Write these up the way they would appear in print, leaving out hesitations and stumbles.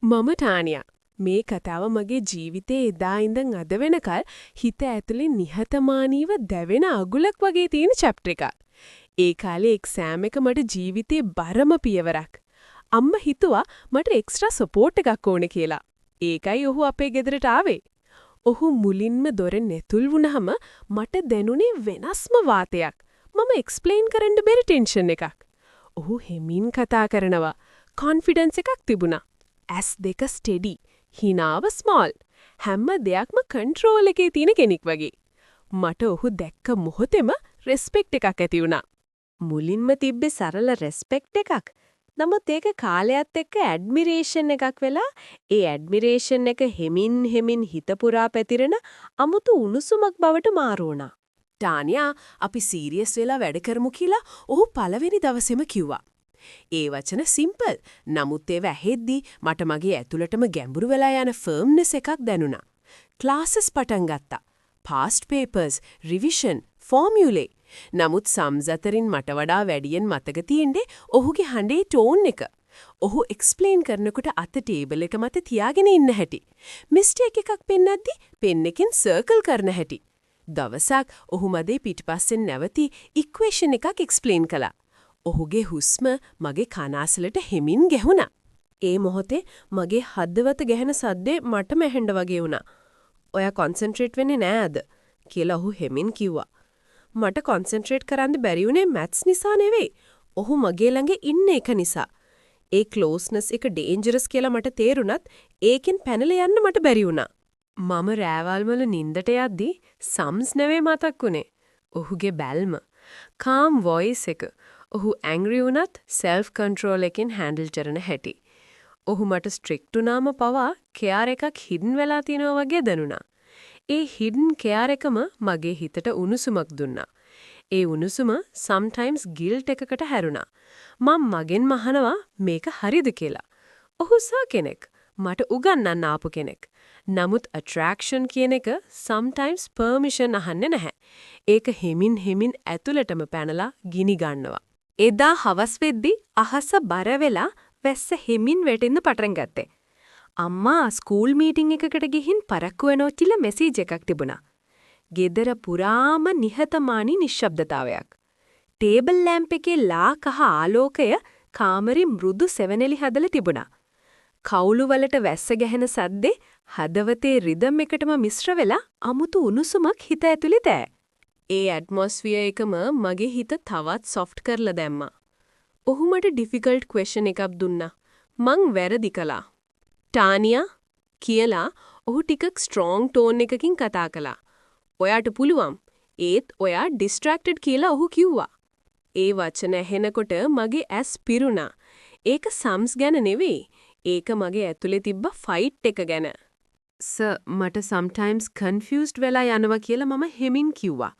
මම ටානියා. මේ කතාව මගේ ජීවිතේ එදා ඉඳන් අද වෙනකල් හිත ඇතුලේ නිහතමානීව දැවෙන අගුලක් වගේ තියෙන චැප්ටර් එකක්. ඒ කාලේ එක්සෑම් එක මට ජීවිතේ බරම පියවරක්. අම්මා හිතුවා මට එක්ස්ට්‍රා සපෝට් එකක් ඕනේ කියලා. ඒකයි ඔහු අපේ ගෙදරට ආවේ. ඔහු මුලින්ම දොරෙන් ඇතුල් වුණාම මට දැනුනේ වෙනස්ම වාතයක්. මම එක්ස්ප්ලেইন කරන්න බැරි ටෙන්ෂන් එකක්. ඔහු හෙමින් කතා කරනවා. කොන්ෆිඩන්ස් එකක් තිබුණා. ඇස් දෙක ස්ටෙඩි, හිනාව ස්මෝල්. හැම දෙයක්ම කන්ට්‍රෝල් එකේ තියෙන කෙනෙක් වගේ. මට ඔහු දැක්ක මොහොතේම රෙස්පෙක්ට් එකක් ඇති වුණා. මුලින්ම තිබ්බේ සරල රෙස්පෙක්ට් එකක්. නමුත් ඒක කාලයත් එක්ක ඇඩ්මිරේෂන් එකක් වෙලා, ඒ ඇඩ්මිරේෂන් එක හෙමින් හෙමින් හිත පුරා පැතිරෙන අමුතු උණුසුමක් බවට මාරු වුණා. ටානියා, අපි සීරියස් වෙලා වැඩ කරමු කියලා ඔහු පළවෙනි දවසේම කිව්වා. ඒ වචන සිම්පල්. නමුත් ඒව ඇහෙද්දි මට මගේ ඇතුළටම ගැඹුරු වෙලා යන ෆර්ම්නස් එකක් දැනුණා. ක්ලාසස් පටන් ගත්තා. Past papers, revision, formulae. නමුත් සම්ස් අතරින් මට වඩා වැඩියෙන් මතක තියෙන්නේ ඔහුගේ හඬේ ටෝන් එක. ඔහු එක්ස්ප්ලেইন කරනකොට අත ටේබල් එක මත තියාගෙන ඉන්න හැටි. මිස්ටේක් එකක් පෙන්නද්දි පෙන් එකෙන් සර්කල් කරන හැටි. දවසක් ඔහු මගේ පිටිපස්සෙන් නැවතී ඉක්වේෂන් එකක් එක්ස්ප්ලেইন කළා. ඔහුගේ හුස්ම මගේ කනාසලට හෙමින් ගැහුණා. ඒ මොහොතේ මගේ හදවත ගැහෙන සද්දේ මටම ඇහෙන්න වගේ වුණා. "ඔයා කොන්සන්ට්‍රේට් වෙන්නේ නෑ අද" කියලා ඔහු හෙමින් කිව්වා. මට කොන්සන්ට්‍රේට් කරන්න බැරි වුණේ මැත්ස් නිසා නෙවෙයි. ඔහු මගේ ළඟ ඉන්න එක නිසා. ඒ ක්ලෝස්නස් එක ඩේන්ජරස් කියලා මට තේරුණත්, ඒකෙන් පැනලා යන්න මට බැරි වුණා. මම රෑවල් වල නින්දට යද්දි සම්ස් නෙවෙයි මතක් වුණේ. ඔහුගේ බැල්ම. කාම් වොයිස් එක. ඔහු ඇන්ග්‍රි වුණත් සෙල්ෆ් කන්ට්‍රෝල් එකෙන් හැන්ඩල් කරන හැටි. ඔහු මට ස්ට්‍රික්ට් වුණාම පවා කෙයාර් එකක් හිඩන් වෙලා තියෙනවා වගේ දැනුණා. ඒ හිඩන් කෙයාර් එකම මගේ හිතට උණුසුමක් දුන්නා. ඒ උණුසුම සම්ටයිම්ස් ගිල්ට් එකකට හැරුණා. මං මගෙන් අහනවා මේක හරිද කියලා. ඔහු සර් කෙනෙක්. මට උගන්වන්න ආපු කෙනෙක්. නමුත් ඇට්‍රැක්ෂන් කියන එක සම්ටයිම්ස් පර්මිෂන් අහන්නේ නැහැ. ඒක හෙමින් හෙමින් ඇතුළටම පැනලා ගිනි ගන්නවා. එදා හවස් වෙද්දි අහස බර වෙලා වැස්ස හෙමින් වැටෙන්න පටන් ගත්තේ. අම්මා ස්කූල් මීටින් එකකට ගිහින් පරක්කු වෙනවා කියලා මෙසේජ් එකක් තිබුණා. ගෙදර පුරාම නිහතමානී නිශ්ශබ්දතාවයක්. ටේබල් ලැම්ප් එකේ ලා කහ ආලෝකය කාමරේ මෘදු සෙවණැලි හදලා තිබුණා. කවුළු වලට වැස්ස ගැහෙන සද්දේ හදවතේ රිද්ම් එකටම මිශ්‍ර වෙලා අමුතු උණුසුමක් හිත ඇතුලේ තෑ. ඒ ඇට්මොස්ෆියර් එකම මගේ හිත තවත් සොෆ්ට් කරලා දැම්මා. ඔහු මට ඩිෆිකල්ට් ක්වෙස්චන් එකක් දුන්නා. මං වැරදි කළා. "ටානියා" කියලා ඔහු ටිකක් ස්ට්‍රෝං ටෝන් එකකින් කතා කළා. "ඔයාට පුළුවන්. ඒත් ඔයා ඩිස්ට්‍රැක්ටඩ්" කියලා ඔහු කිව්වා. ඒ වචන ඇහෙනකොට මගේ ඇස් පිරුණා. ඒක සම්ස් ගැන නෙවෙයි. ඒක මගේ ඇතුලේ තිබ්බ ෆයිට් එක ගැන. "සර්, මට sometimes confused වෙලා යනවා" කියලා මම හෙමින් කිව්වා.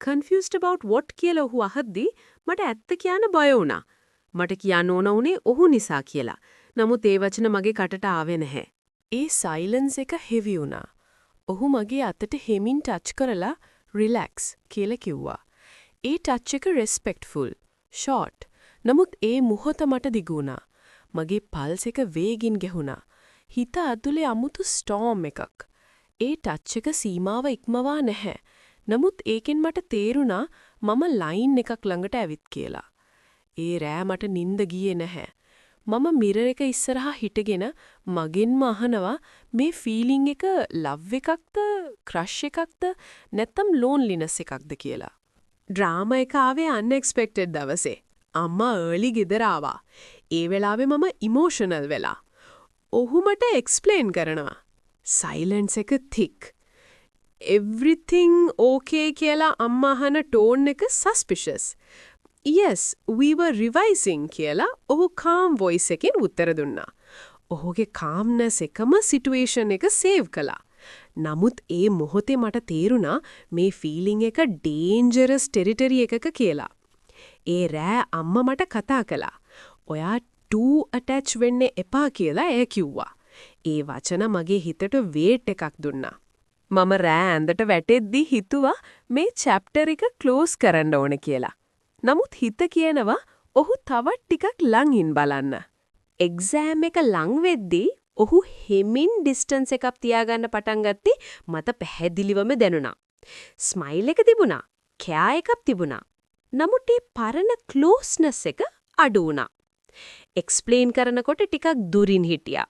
"Confused about what?" කියලා ඔහු අහද්දි මට ඇත්ත කියන්න බය වුණා. මට කියන්න ඕන වුණේ ඔහු නිසා කියලා. නමුත් ඒ වචන මගේ කටට ආවේ නැහැ. ඒ සයිලන්ස් එක හෙවි වුණා. ඔහු මගේ අතට හෙමින් ටච් කරලා "රිලැක්ස්" කියලා කිව්වා. ඒ ටච් එක රෙස්පෙක්ට්ෆුල්, ෂෝට්. නමුත් ඒ මොහොත මට දිගු වුණා. මගේ පල්ස් එක වේගින් ගැහුණා. හිත ඇතුලේ අමුතු ස්ටෝම් එකක්. ඒ ටච් එක සීමාව ඉක්මවා නැහැ. නමුත් ඒකෙන් මට තේරුණා මම ලයින් එකක් ළඟට ඇවිත් කියලා. ඒ රෑ මට නින්ද ගියේ නැහැ. මම මිරර් එක ඉස්සරහා හිටගෙන මගෙන්ම අහනවා, මේ ෆීලිං එක ලව් එකක්ද, ක්‍රෂ් එකක්ද, නැත්නම් ලෝන්ලිනස් එකක්ද කියලා. ඩ්‍රාමා එක ආවේ අන්එක්ස්පෙක්ටඩ් දවසේ. අම්මා අර්ලි ගෙදර ආවා. ඒ වෙලාවේ මම ඉමෝෂනල් වෙලා. ඔහු මට එක්ස්ප්ලেইন කරනවා. සයිලන්ස් එක තික්. "එවරිතිං ඕකේ?" කියලා අම්මා අහන ටෝන් එක සස්පිෂස්. "Yes, we were revising" කියලා ඔහු කාම් වොයිස් එකෙන් උත්තර දුන්නා. ඔහුගේ කාම්නස් එකම සිටුේෂන් එක සේව් කළා. නමුත් ඒ මොහොතේ මට තේරුණා මේ ෆීලිං එක ඩේන්ජරස් ටෙරිටරි එකක කියලා. ඒ රෑ අම්මා මට කතා කළා. "ඔයා ටූ ඇටච් වෙන්න එපා" කියලා ඇය කිව්වා. ඒ වචන මගේ හිතට වේට් එකක් දුන්නා. මම රෑ ඇඳට වැටෙද්දි හිතුවා මේ චැප්ටර් එක ක්ලෝස් කරන්න ඕන කියලා. නමුත් හිත කියනවා ඔහු තවත් ටිකක් ළඟින් බලන්න. එක්සෑම් එක ලං වෙද්දී ඔහු හෙමින් ඩිස්ටන්ස් එකක් තියාගන්න පටන් ගත්තේ මට පැහැදිලිවම දැනුණා. ස්මයිල් එක තිබුණා. කෙයා එකක් තිබුණා. නමුත් ඒ පරණ ක්ලෝස්නස් එක අඩු වුණා. එක්ස්ප්ලেইন කරනකොට ටිකක් දුරින් හිටියා.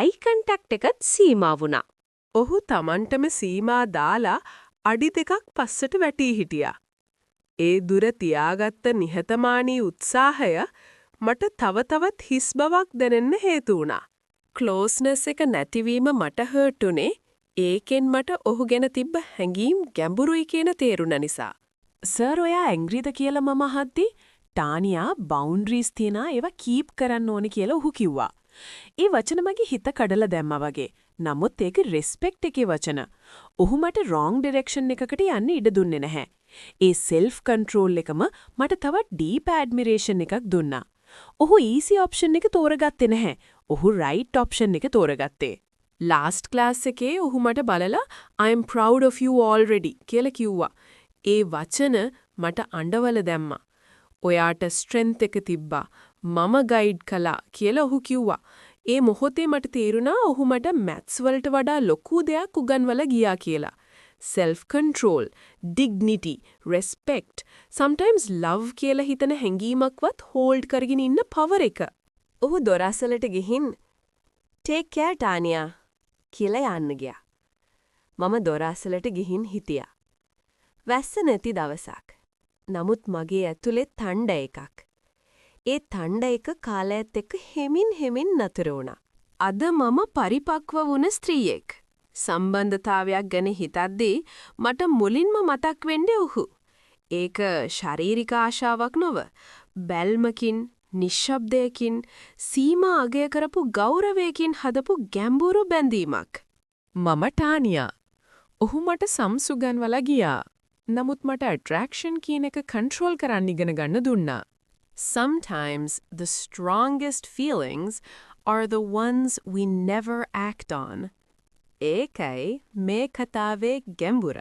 අයි කන්ටැක්ට් එකත් සීමා වුණා. ඔහු තමන්ටම සීමා දාලා අඩි 2ක් පස්සට වැටී හිටියා. ඒ දුර තියාගත්ත නිහතමානී උත්සාහය මට තව තවත් හිස් බවක් දැනෙන්න හේතු වුණා. ක්ලෝස්නස් එක නැතිවීම මට හර්ට් උනේ ඒකෙන් මට ඔහු ගැන තිබ්බ හැඟීම් ගැඹුරුයි කියන තේරුණ නිසා. සර්, ඔයා ඇන්ග්‍රීද කියලා මම අහද්දි, ටානියා, බවුන්ඩරිස් තියනා, ඒවා කීප් කරන්න ඕනේ කියලා ඔහු කිව්වා. ඒ වචන මගේ හිත කඩලා දැම්මා වගේ. නමුත් ඒක රෙස්පෙක්ට් එකේ වචන. ඔහු මට රෝං ඩිරෙක්ෂන් එකකට යන්න ඉඩ දුන්නේ නැහැ. ඒ සෙල්ෆ් කන්ට්‍රෝල් එකම මට තවත් ඩීප් ඇඩ්මිරේෂන් එකක් දුන්නා. ඔහු ඊසි ඔප්ෂන් එක තෝරගත්තේ නැහැ. ඔහු රයිට් ඔප්ෂන් එක තෝරගත්තේ. ලාස්ට් ක්ලාස් එකේ ඔහු මට බලලා "I am proud of you already" කියලා කිව්වා. ඒ වචන මට අඬවල දැම්මා. ඔයාට ස්ට්‍රෙන්ත් එක තිබ්බා. මම ගයිඩ් කළා කියලා ඔහු කිව්වා. ඒ මොහොතේ මට තේරුණා ඔහු මට මැත්ස් වලට වඩා ලොකු දෙයක් උගන්වලා ගියා කියලා. Self control, dignity, respect, sometimes love කියලා හිතන හැඟීමක්වත් හෝල්ඩ් කරගෙන ඉන්න පවර් එක. ඔහු දොර අසලට ගිහින් "Take care, ටානියා" කියලා යන්න ගියා. මම දොර අසලට ගිහින් හිටියා. වැස්ස නැති දවසක්. නමුත් මගේ ඇතුලේ තන්ඩර් එකක්. ඒ තන්ඩර් එක කාලයත් එක්ක හෙමින් හෙමින් නතර වුණා. අද මම පරිපක්ව වුණ ස්ත්‍රියෙක්. සම්බන්ධතාවයක් ගැන හිතද්දී මට මුලින්ම මතක් වෙන්නේ ඔහු. ඒක ශාරීරික ආශාවක් නොව, බැල්මකින්, නිශ්ශබ්දයකින්, සීමා අගය කරපු ගෞරවයකින් හදපු ගැඹුරු බැඳීමක්. මම ටානියා. ඔහු මට සම්ස් උගන්වලා ගියා. නමුත් මට ඇට්‍රැක්ෂන් කියන එක කන්ට්‍රෝල් කරන්න ඉගෙන ගන්න දුන්නා. Sometimes the strongest feelings are the ones we never act on. ඒකයි මේ කතාවේ ගැඹුර.